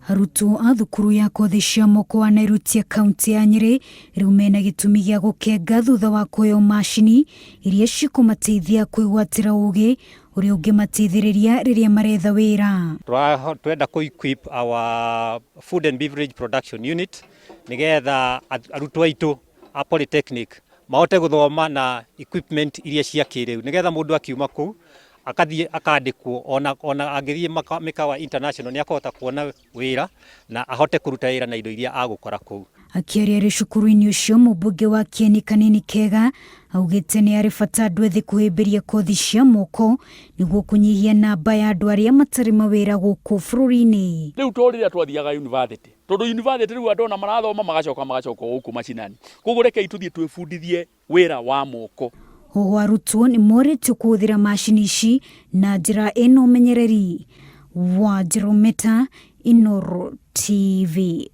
Arutwo a thukuru ya kothi cia moko wa Nairutia kaunti ya Nyĩrĩ rĩu mena gĩtũmi gĩa gũkenga thutha wa kũheo macini iria cikũmateithia kwĩgwatĩra ũgĩ ũrĩa ũngĩmateithĩrĩria rĩrĩa maretha wĩra. Twenda kũ equip our food and beverage production unit nĩgetha arutwo aitũ a polytechnic mahote gũthoma na equipment iria cia kĩrĩu nĩgetha mũndũ akiuma kũu akathiĩ akandĩkwo ona ona angĩthiĩ mĩkawa international nĩ akũhota kuona wĩra na ahote kũruta wĩra na indo iria agũkora kũu. Akĩaria arĩ cukuru-inĩ ũcio, mũmbunge wa Kieni Kanini Kega augĩte nĩ harĩ bata andũ ethĩ kũhĩmbĩria kothi cia moko nĩguo kũnyihia namba ya andũ arĩa matarĩ mawĩra gũkũ bũrũri-inĩ. Rĩu to rĩrĩa twathiaga university, tondũ university rĩu andũ ona marathoma magacoka magacoka gũkũ macinani. Koguo rekei tũthiĩ twĩbundithie wĩra wa moko. Oho arutwo nĩ morĩtio kũhũthĩra macini ici na njĩra ĩna ũmenyereri. Wanjirũ Meta, Inooro TV.